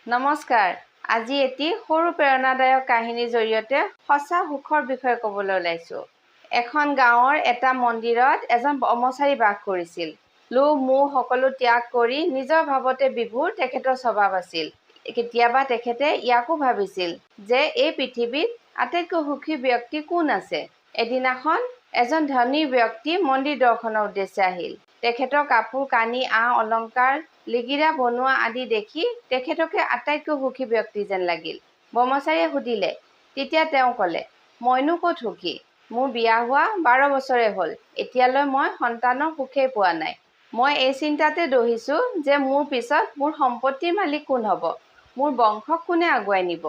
নমস্কাৰ। আজি এটি সৰু প্ৰেৰণাদায়ক কাহিনীৰ জৰিয়তে সঁচা সুখৰ বিষয়ে ক'বলৈ ওলাইছোঁ। এখন গাঁৱৰ এটা মন্দিৰত এজন ব্ৰহ্মচাৰী বাস কৰিছিল। লোভ মোহ সকলো ত্যাগ কৰি নিজৰ ভাৱতে বিভোৰ তেখেতৰ স্বভাৱ আছিল। কেতিয়াবা তেখেতে ইয়াকো ভাবিছিল যে এই পৃথিৱীত আটাইতকৈ সুখী ব্যক্তি কোন আছে। এদিনাখন এজন ধনী ব্যক্তি মন্দিৰ দৰ্শনৰ উদ্দেশ্যে আহিল। তেখেতৰ কাপোৰ কানি, আ অলংকাৰ, লিগিৰা বনোৱা আদি দেখি তেখেতকে আটাইতকৈ সুখী ব্যক্তি যেন লাগিল। ব্ৰহ্মচাৰীয়ে সুধিলে। তেতিয়া তেওঁ ক'লে, মইনো ক'ত সুখী? মোৰ বিয়া হোৱা 12 বছৰে হ'ল, এতিয়ালৈ মই সন্তানৰ সুখেই পোৱা নাই। মই এই চিন্তাতে দহিছোঁ যে মোৰ পিছত মোৰ সম্পত্তিৰ মালিক কোন হ'ব, মোৰ বংশক কোনে আগুৱাই নিব।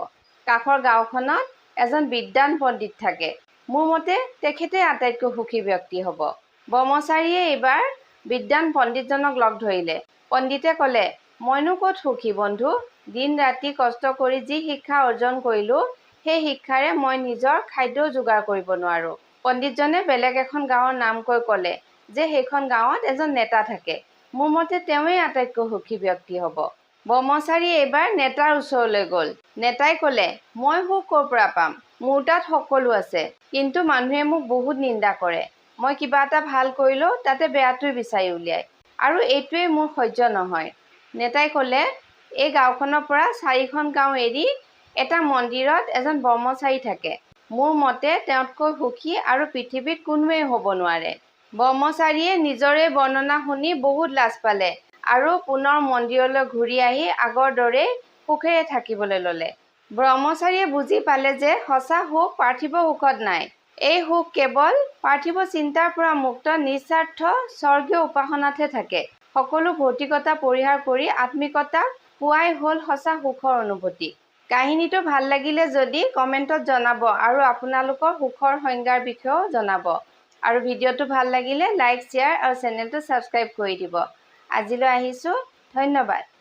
কাষৰ গাঁওখনত এজন বিদ্বান পণ্ডিত থাকে। মোৰ মতে তেখেতেই আটাইতকৈ সুখী ব্যক্তি হ'ব। ব্ৰহ্মচাৰীয়ে এইবাৰ বিদ্বান পণ্ডিতজনক লগ ধৰিলে। পণ্ডিতে ক'লে, মইনো ক'ত সুখী বন্ধু? দিন ৰাতি কষ্ট কৰি যি শিক্ষা অৰ্জন কৰিলোঁ, সেই শিক্ষাৰে মই নিজৰ খাদ্যও যোগাৰ কৰিব নোৱাৰোঁ। পণ্ডিতজনে বেলেগ এখন গাঁৱৰ নাম কৈ ক'লে যে সেইখন গাঁৱত এজন নেতা থাকে। মোৰ মতে তেওঁৱেই আটাইতকৈ সুখী ব্যক্তি হ'ব। ব্ৰহ্মচাৰী এইবাৰ নেতাৰ ওচৰলৈ গ'ল। নেতাই ক'লে, মই সুখ ক'ৰ পৰা পাম? মোৰ তাত সকলো আছে, কিন্তু মানুহে মোক বহুত নিন্দা কৰে। মই কিবা এটা ভাল কৰিলেও তাতে বেয়াটোৱে বিচাৰি উলিয়ায় আৰু এইটোৱেই মোৰ সহ্য নহয়। নেতাই ক'লে, এই গাঁওখনৰ পৰা চাৰিখন গাঁও এৰি এটা মন্দিৰত এজন ব্ৰহ্মচাৰী থাকে। মোৰ মতে তেওঁতকৈ সুখী আৰু পৃথিৱীত কোনোৱেই হ'ব নোৱাৰে। ব্ৰহ্মচাৰীয়ে নিজৰেই বৰ্ণনা শুনি বহুত লাজ পালে আৰু পুনৰ মন্দিৰলৈ ঘূৰি আহি আগৰ দৰেই সুখেৰে থাকিবলৈ ল'লে। ব্ৰহ্মচাৰীয়ে বুজি পালে যে সঁচা সুখ পাৰ্থিৱ সুখত নাই। এই সুখ কেৱল পাৰ্থিৱ চিন্তাৰ পৰা মুক্ত নিস্বাৰ্থ স্বৰ্গীয় উপাসনাতহে থাকে। সকলো ভৌতিকতা পৰিহাৰ কৰি আত্মিকতাক পোৱাই হ'ল সঁচা সুখৰ অনুভূতি। কাহিনীটো ভাল লাগিলে যদি কমেণ্টত জনাব আৰু আপোনালোকৰ সুখৰ সংজ্ঞাৰ বিষয়েও জনাব। আৰু ভিডিঅ'টো ভাল লাগিলে লাইক, শ্বেয়াৰ আৰু চেনেলটো ছাবস্ক্ৰাইব কৰি দিব। আজিলৈ আহিছোঁ, ধন্যবাদ।